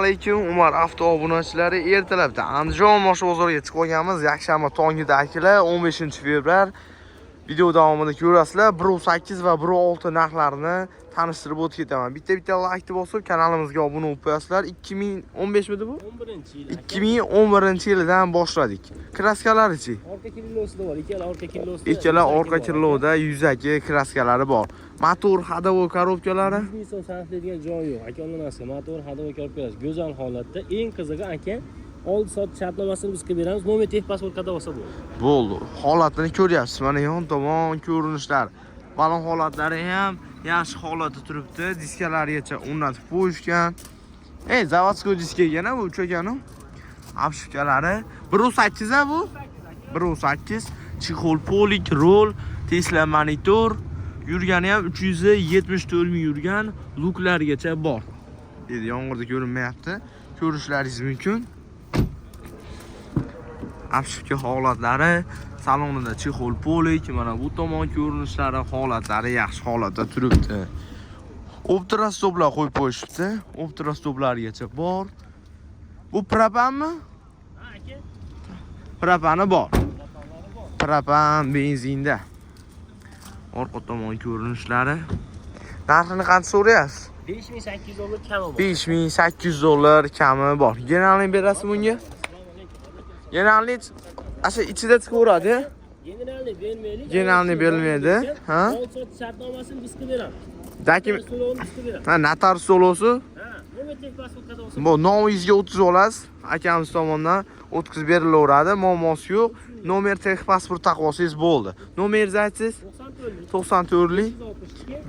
Alaykum, Umar Avto obunachilari. Ertalabda Andijon mosh bozoriga chiqib olganmiz. Yakshanba tongida, akalar, 15 fevral. Video davomida ko'rasizlar, 1.8 va 1.6 narxlarini tanishtirib o'tib ketaman. Bitta-bitta laykni bosib, kanalimizga obuna bo'lib qo'yasizlar. 2015 midi bu? 11 yil. 2011-yildan boshladik. Краска larichi? Orqa крыло sida bor, ikkala orqa крыло sida. Ikkala orqa крыло da yuzaki краска lari bor. Motor, ходовой коробка lari. 100 ming so'm sarflaydigan joyi yo'q. Aka, undan motor, ходовой коробка lari go'zal holatda. Eng qizig'i, aka, oldi sot shartnomasini biz qilib beramiz. Номер техпаспорт qada olsa bo'ldi. Bo'ldi. Holatini ko'ryapsiz. Mana yon tomon ko'rinishlar. Balon holatlari ham yaxshi holatda turibdi. Diskalarigacha o'rnatib qo'yishgan. Ey, заводской diska ekan bu, uch ekanu. Обшивка lari 1.8 a bu? 1.8, чехол полик, rol, Tesla monitor. Yurgani ham 374 ming yurgan, люк largacha bor. Dedi, yomg'irda ko'rinmayapti. Ko'rishlaringiz mumkin. Обшивка holatlari, salonida чехол полик, mana bu tomon ko'rinishlari, holatlari yaxshi holatda turibdi. Optra stoplar qo'yib qo'yishibdi. Optra stoplargacha bor. Bu propanmi? Ha, aka. Propani bor. Propan benzinda. Orqa tomon ko'rinishlari. Narxini qancha so'rayapsiz? 5800 dollar kami bor. 5800 dollar kami bor. Генеральный berasizmi bunga? Генеральный asha ichida chiqaveradi. Генеральный bermaylik. Генеральный berilmaydi, ha? Oldi sot shartnomasini biz qilib beramiz. Daki To'lovini biz qilib beramiz. Ha, notarius to'lovsi. Ha, номер техпаспорт qada olsa. Bu nomingizga o'tkazib olasiz. Akamiz tomonidan o'tkazib berilaveradi, muammosi yo'q. Номер техпаспорт taqib olsangiz bo'ldi. Nomeringizni aytsangiz? 94 94lik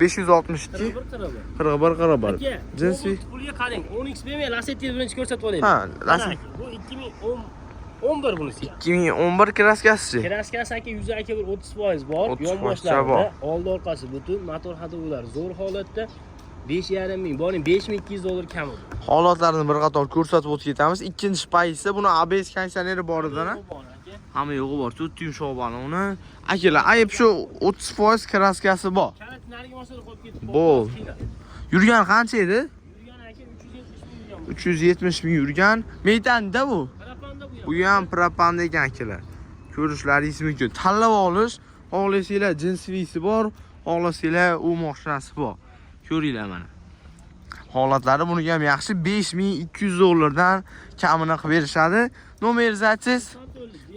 562 562 41 41. 41 41. Aka, Jinsi pulga qarang, 10x bermay, Lacetti birinchi ko'rsatib olaylik. Ha, Mana aka, bu 2010 11 bunisi. 2011 краска sichi? Краска si, aka, 100, aka, bir 30% bor. 30% Yonboshlarida, bor. Oldi orqasi butun, motor, ходовой lar zo'r holatda. 5,5 ming, boring, 5200 dollar kam bu. Holatlarini bir qator ko'rsatib o'tib ketamiz. Ikkinchi paytda buni ABS konditsioneri bor edi, Bu bor, aka. Hamma yo'g'i bor. To'rtta yumshoq baloni. Akalar, ayb shu 30% краска si bor. Kalit narigi mashinada qolib ketdi. Bo'l. Yurgan qancha edi? Yurgan, aka, 370 ming yurgan. 370 ming yurgan. Metanda bu. Propanda bu ham. Bu ham propanda ekan, akalar. Ko'rishlaringiz mumkin. Tanlab olish, xohlasanglar jinsvisi bor, xohlasanglar u mashinasi bor. Ko'ringlar mana. Holatlari buni ham yaxshi, 5200 dollardan kamini qilib berishadi. Nomeringizni aytsangiz?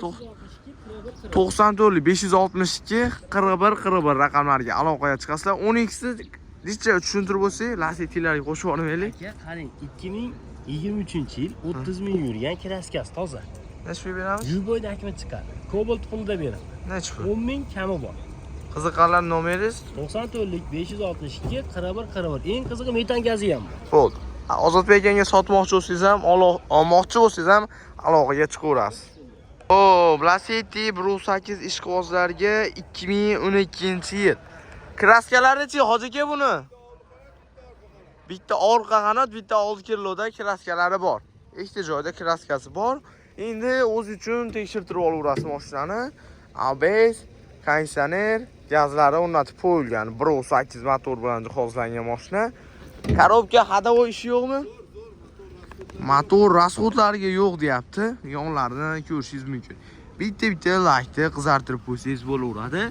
94 562 94 41 41. 562 41 41 raqamlariga aloqaga chiqasizlar. 12 necha tushuntirib o'tsak, Lacetti'larga qo'shib yubormaylik. Aka, qarang, 2023-yil, 30 ming yurgan, краска si toza. Necha pul beramiz? Любой документ chiqadi. Cobalt pulida beradi. Necha pul? 10 ming kami bor. Qiziqqanlar nomeringiz? 94 562 41 41. Eng qizig'i, metan gazi ham bor. Bo'ldi. Ozodbek akanga sotmoqchi bo'lsangiz ham, olmoqchi bo'lsangiz ham aloqaga chiqaverasiz. Xo'p, Lacetti 1.8 ishqibozlarga 2012-yil. Краска larichi, hoji aka, buni? Bitta orqa qanot, bitta old крыло da краска lari bor. Ikkita joyda краска si bor. Endi o'zi uchun tekshirtirib olaverasiz mashinani. ABS, konditsioner, gazlari o'rnatib qo'yilgan. 1.8 motor bilan jihozlangan mashina. Коробка, ходовой ishi yo'qmi? Motor расход lariga yo'q deyapti. Yonlarini ko'rishingiz mumkin. Bitta-bitta laykni qizartirib qo'ysangiz bo'laveradi.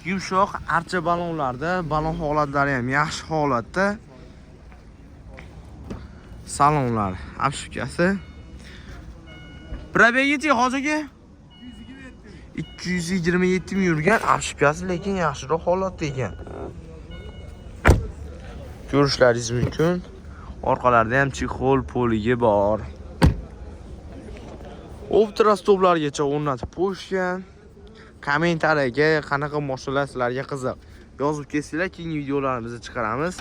Yumshoq archa balonlarda, balon holatlari ham yaxshi holatda. Salonlar, обшивка si. Пробег ichi, hoji aka? 227 ming yurgan, обшивка si lekin yaxshiroq holatda ekan. Ko'rishlaringiz mumkin. Orqalarida ham чехол полик i bor. Optra stoplargacha o'rnatib qo'yishgan. Kommentariyaga qanaqa mashinalar sizlarga qiziq, yozib kelsanglar, keyingi videolarimizni chiqaramiz.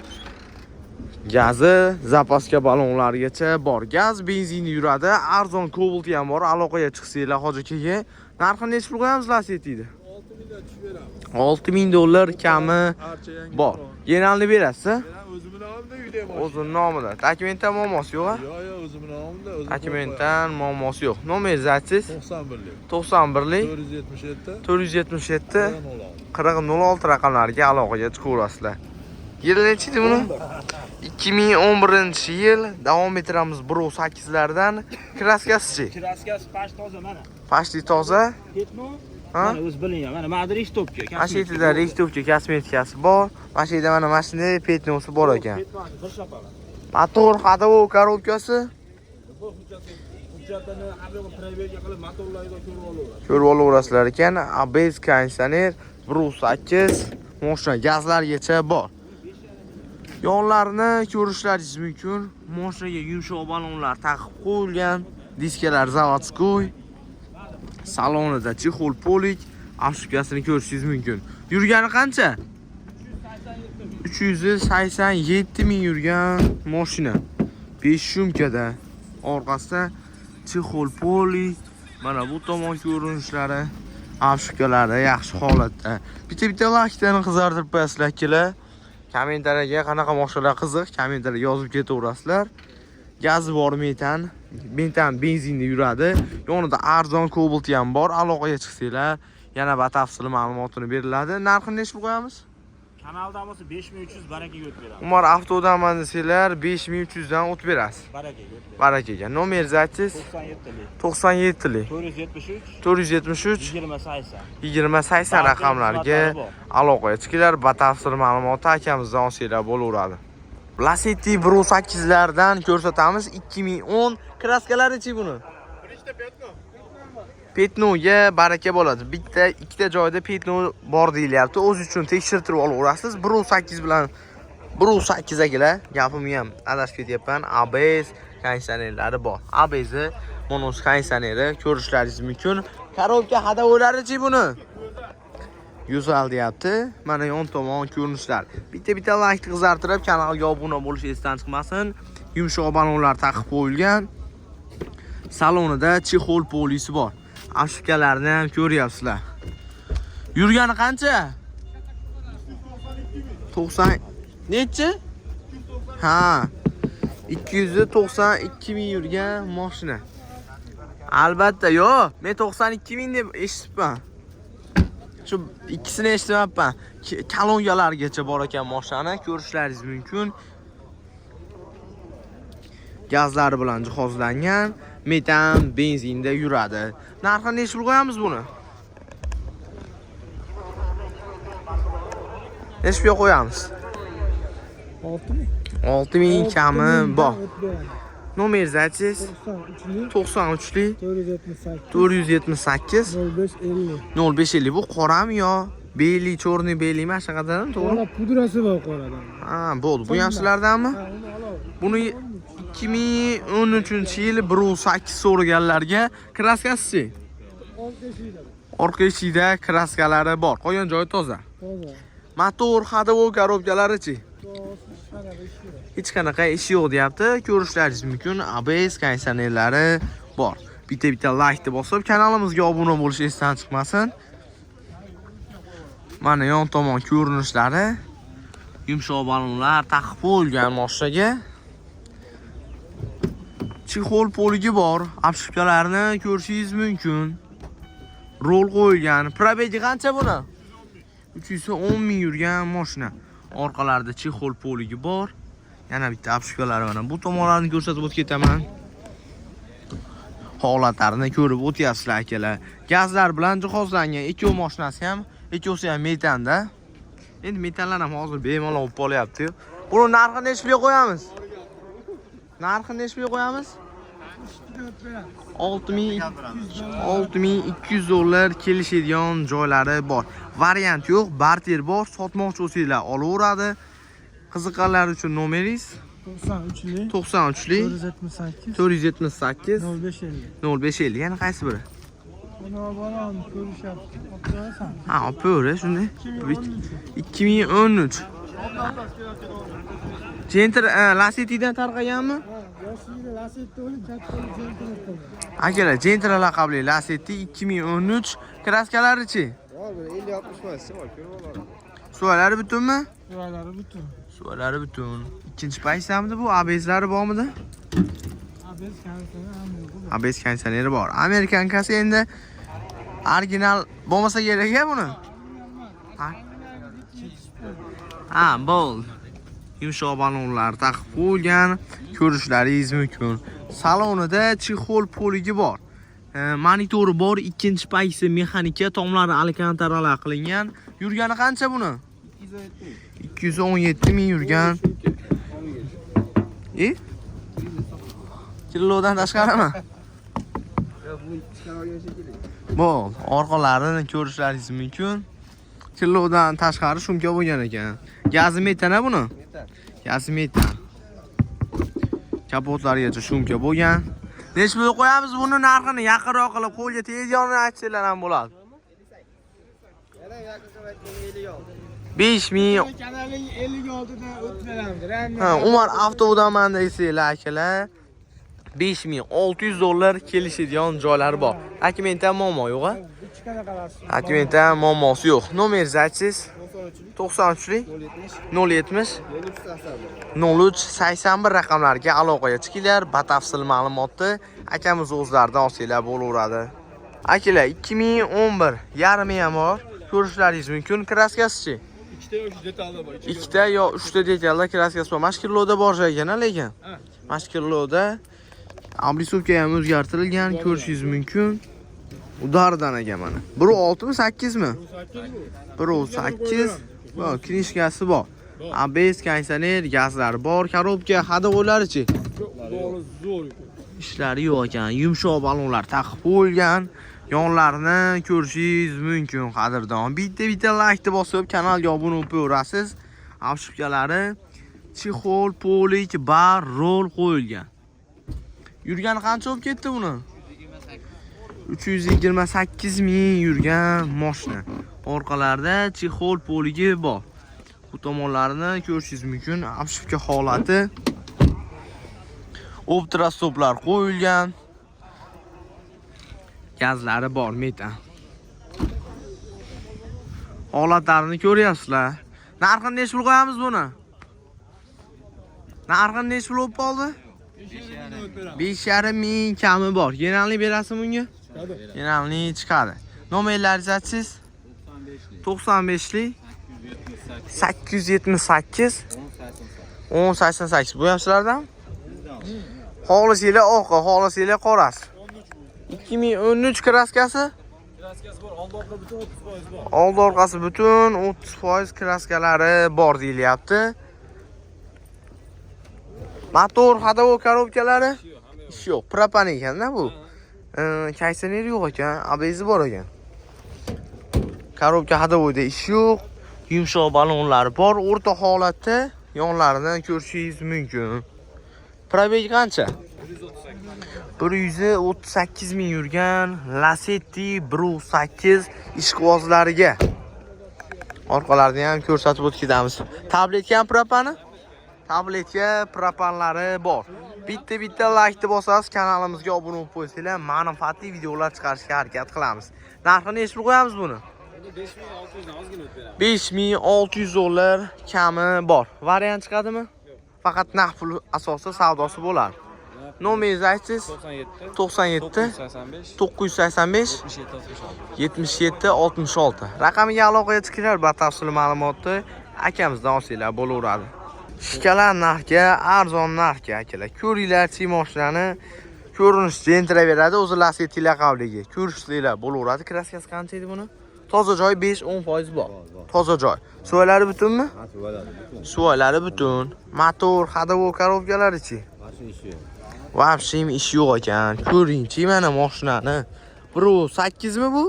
Gazi, запаска balonlargacha bor. Gaz, benzinni yuradi. Arzon Cobalt ham bor. Aloqaga chiqsanglar hoji akaga. Narxini necha pul qo'yamiz Lacetti'ni? 6 million tushib beramiz. 6000 dollar kami Archa yangi bor. bor. Генеральный berasiz? Men o'zimni nomimda uyda mashina. O'zini nomida. Dokumentdan muammosi yo'q, a? Yo'q, o'zimni nomimda, o'zim. Dokumentdan muammosi yo'q. Nomeringizni aytsangiz? 91lik. 91lik 477 477 06. 40 06 raqamlariga aloqaga chiqaverasizlar. Yili nechi edi buni? 2011-yil. Davom ettiramiz 1.8 lardan. Краска sichi? Краска si pash toza mana. Почти toza. Пятно. Ha? Mana o'zi bilingan. Mana mana рихтовка. Mana shu yerda рихтовка, kosmetikasi bor. Mana shu yerda mana shunday пятно si bor ekan. Пятно si bir shapala. Motor, ходовой, коробка si. Bu hujjatini har yo'q проверка qilib motorlarga ko'rib olaveradi. Ko'rib olaverasizlar ekan. ABS, konditsioner, 1.8 moshina gazlargacha bor. Yonlarini ko'rishlaringiz mumkin. Moshinaga yumshoq balonlar taqib qo'yilgan, diskalar заводской. Salonida чехол полик, обшивка sini ko'rishingiz mumkin. Yurgani qancha? 387 ming yurgan moshina. Бесшумка da. Orqasida чехол полик. Mana bu tomon ko'rinishlari, обшивка lari yaxshi holatda. Bitta bitta laykdan qizartirib qo'yasizlar, akalar. Kommentariyaga qanaqa mashinalar qiziq, kommentariyaga yozib ketaverasizlar. Gazi bor, metan, metan benzinda yuradi. Yonida arzon Cobalt ham bor. Aloqaga chiqsanglar, yana batafsil ma'lumotini beriladi. Narxini necha pul qo'yamiz? Kanaldan bo'lsa 5300 barakaga o'tib beramiz. Umar Avtodanman desanglar, 5300 dan o'tib berasiz. Barakaga o'tib beramiz. Barakaga. Nomeringizni aytsangiz. 97lik, 97lik, 473, 473, 20 80. 20 80 raqamlariga Xizmatlari bor. aloqaga chiqinglar, batafsil ma'lumotni akamizdan olsanglar bo'laveradi. Lasetti 1.8 lardan ko'rsatamiz. 2010. Краска lari-chi buni? Пятно ga baraka bo'ladi. Bitta, ikkita joyda пятно bor deyilyapti. O'zi uchun tekshirtirib olaverasiz. 1.8 bilan 1.8, akalar, gapimni ham adashib ketyapman. ABS, konditsionerlari bor. ABS monos konditsioneri ko'rishlaringiz mumkin. Коробка, ходовой lari-chi buni? Go'zal deyapti. Mana yon tomon ko'rinishlar. Bitta bitta like qizartirib, kanalga obuna bo'lish esdan chiqmasin. Yumshoq balonlar taqib qo'yilgan. Salonida чехол полик si bor. Обшивка larni ham ko'ryapsizlar. Yurgani qancha? 90 nechi? Ha. 292 ming yurgan mashina. Albatta, yo'q, men 92 ming deb eshitibman. Shu ikkisini eshitmayapman. Kolonkalargacha bor ekan mashinani, ko'rishlaringiz mumkin. Gazlari bilan jihozlangan, metan benzinda yuradi. Narxini necha pul qo'yamiz buni? Necha pul qo'yamiz? 6 ming. 6 ming kami bor. Nomeringizni aytsangiz. 93lik, 93lik, 478, 478, 05 50. 05 50. Bu qorami yo белый, черный, белый mi, shunaqadan, to'g'rimi? Qora pudrasi bor qoradan. Ha, bo'ldi. Bu ham sizlardanmi? Ha, uni olib. Buni 2013-yili 1.8 so'raganlarga, краска sichi? Orqa eshikda. Orqa eshikda краска lari bor. Qolgan joyi toza. Toza. Motor, ходовой, коробка larichi? Hech qanaqa ish yo'q. Hech qanaqa ishi yo'q deyapti. Ko'rishlaringiz mumkin. ABS, konditsionerlari bor. Bitta bitta like deb bosib, kanalimizga obuna bo'lish esdan chiqmasin. Mana yon tomon ko'rinishlari. Yumshoq balonlar taqib qo'yilgan mashinaga. Чехол полик i bor. Обшивка larni ko'rishingiz mumkin. Rol qo'yilgan. Пробег i qancha buni? 310 ming yurgan mashina. Orqalarida чехол полик i bor. Yana bitta обшивка lari mana bu tomonlarni ko'rsatib o'tib ketaman. Holatlarini ko'rib o'tyapsizlar, akalar. Gazlar bilan jihozlangan ikkov mashinasi ham, ikkovsi ham metanda. Endi metanlar ham hozir bemalol olib qolyapti-yu. Buni narxini necha pulga qo'yamiz? Narxini necha pulga qo'yamiz? 6000, 6200 dollar, kelishadigan joylari bor. Variant yo'q, barter bor. Sotmoqchi bo'lsanglar olaveradi. Qiziqqanlar uchun nomeringiz? 93lik, 93lik, 478, 478, 05 50. 05 50. Yana qaysi biri? Buni olib boramiz, ko'rishyapti. Olib berasan. Ha, olib ber, shunday. 2013. 2013. Gentra Lasettidan tarqaganmi? Ha, yoshligida Lasetti o'lib, katta bo'lib Gentra qildi. Akalar, Gentra laqabli Lasetti 2013, краска lari-chi? Bor, bir 50-60 foizi bor, ko'rib oladi. Suvalari butunmi? Suvalari butun. Suvalari butun. Ikkinchi paysamidi bu? ABSlari bormidi? ABS, konditsioner ham yo'q. ABS, konditsioneri bor. Американка si endi original bo'lmasa kerak a buni? Ha? Ha, bo'ldi. Yumshoq balonlar taqib qo'yilgan, ko'rishlaringiz mumkin. Salonida чехол полigi bor. Monitori bor, ikkinchi paysi mexanika, tomlari alkantaralar qilingan. Yurgani qancha buni? 217 ming yurgan. E? Kilodan tashqarimi? Bo'ldi, orqalarini ko'rishlaringiz mumkin. Kilodan tashqari шумка bo'lgan ekan. Gazi metana buni? Gazi metan. Kapotlarigacha шумка bo'lgan. Nechi pul qo'yamiz buni narxini yaqinroq qilib qo'lga tegadiganini aytsanglar ham bo'ladi. 5000. Kanaling 56 dan o'tib. Ha, Umar avtobudaman desanglar akalar, 5600 dollar kelishadigan joylari bor. Dokumentda muammo yo'q a? Ichkana qalasiz. Dokumentda muammosi yo'q. Nomeringizni aytsangiz. 93lik 070 03 81 raqamlariga aloqaga chiqinglar. Batafsil ma'lumotni akamiz o'zlaridan olsanglar bo'laveradi. Akalar, 2011 yarmi ham bor. Ko'rishlaringiz mumkin. Краска sichi? Ikkita yoki detalda bor. Ikkita yo uchta detalda краска si bor. Mana shu kiloda bor ekan, lekin. Mana shu kiloda обрисовка ham o'zgartirilgan, ko'rishingiz mumkin. Удар dan ekan mana. 1.6 mi, 8 mi? 1.8. Bor, книжка si bor. ABS, konditsioner, gazlari bor, коробка, ходовой larichi? Zo'r. Ishlari yo'q ekan. Yumshoq balonlar taqib qo'yilgan. Yonlarini ko'rishingiz mumkin, qadrdon. Bitta-bitta laykni bosib, kanalga obuna bo'lib qo'yaverasiz. Обшивка lari чехол, полик, bar, rol qo'yilgan. Yurgani qancha bo'lib ketdi buni? 328 ming yurgan mashina. Orqalarida чехол полigi bor. Bu tomonlarini ko'rishingiz mumkin. Обшивка holati. Оптрастопlar qo'yilgan. Gazlari bor, metan. Holatlarini ko'ryapsizlar. Narxini nechi pul qo'yamiz buni? Narxini nechi pul bo'lib qoldi? 5,5 ming kami bor. Yenalni berasizmi bunga? Yenalni chiqadi. Nomerlaringizni aytsangiz? 95lik 878 1088. Bu ham sizlardan? Xohlasanglar oqi, xohlasanglar qorasi. 2013 краска si? Краска si bor, oldi orqa butun 30% bor. Oldi orqasi butun 30% краска lari bor deyilyapti. Motor, ходовой коробка lari ish yo'q. Propan ekanda bu. Konditsioner yo'q ekan, ABS bor ekan. Коробка ходовой da ish yo'q. Yumshoq balonlari bor, o'rta holatda yonlaridan ko'rishingiz mumkin. Пробег qancha? 138 ming yurgan Lacetti 1.8 ishqibozlariga. Orqalarini ham ko'rsatib o'tib ketamiz. Tabletka ham propani? Tabletka propanlari bor. Bitta bitta laykni bosasiz, kanalimizga obuna bo'lib qo'ysanglar, ma'rifatli videolar chiqarishga harakat qilamiz. Narxini nechi pul qo'yamiz buni? 5600 dan ozgina o'tib beramiz. 5600 dollar kami bor. Variant chiqadimi? Faqat naqd pul asosida savdosi bo'ladi. Nomeringizni aytsangiz? 97 97 985 985 77 66. 77 66 raqamiga aloqaga chiqinglar, batafsil ma'lumotni akamizdan olsanglar bo'laveradi. Shikalar narxga, arzon narxga akalar. Ko'ringlar, mashinani ko'rinishi jentiraveradi, o'zi Lacetti laqabligi. Ko'rishsanglar bo'laveradi. Краска si qancha edi buni? Toza joy 5-10% bor. Toza joy. Suvalari butunmi? Suvalari butun. Motor, ходовой коробка larichi? Вообще ish yo'q ekan. Ko'ringchi mana mashinani. 1.8 mi bu?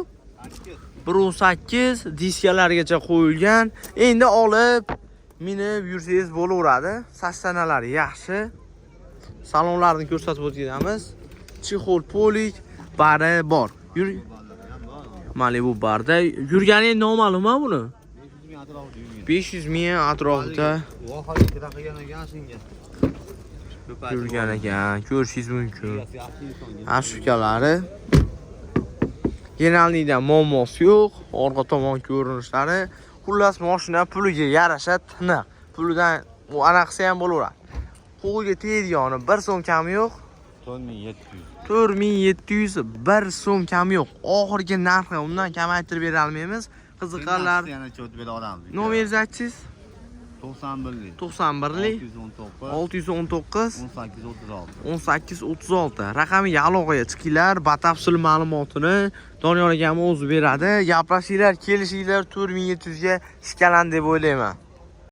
1.8 diskalargacha qo'yilgan. Endi olib minib yursangiz bo'laveradi. Состояния lari yaxshi. Salonlarni ko'rsatib o'tganmiz. Чехол полик bari bor. Yur Malibu barda yurgani noma'lum ha buni. 500 ming atrofida Qilgan ekan shunga. Yurgan ekan, ko'rishingiz mumkin. Обшивка lari Generalnidan muammosi yo'q, orqa tomon ko'rinishlari. Xullas, mashina puliga yarasha tiniq. Pulidan u anaqa ham bo'laveradi. Qo'lga tegadigani bir so'm kami yo'q. 4700. 4700 bir so'm kami yo'q. Oxirgi narxi undan kamaytirib bera olmaymiz. Qiziqqanlar Yana cho't bera olamiz. nomeringizni aytsangiz. 91lik. 91lik. 619 619 1836. 1836 raqamiga aloqaga chiqinglar. Batafsil ma'lumotini Doniyor akam o'zi beradi. Gaplashinglar, kelishinglar, 4700 ga shikalan deb o'ylayman.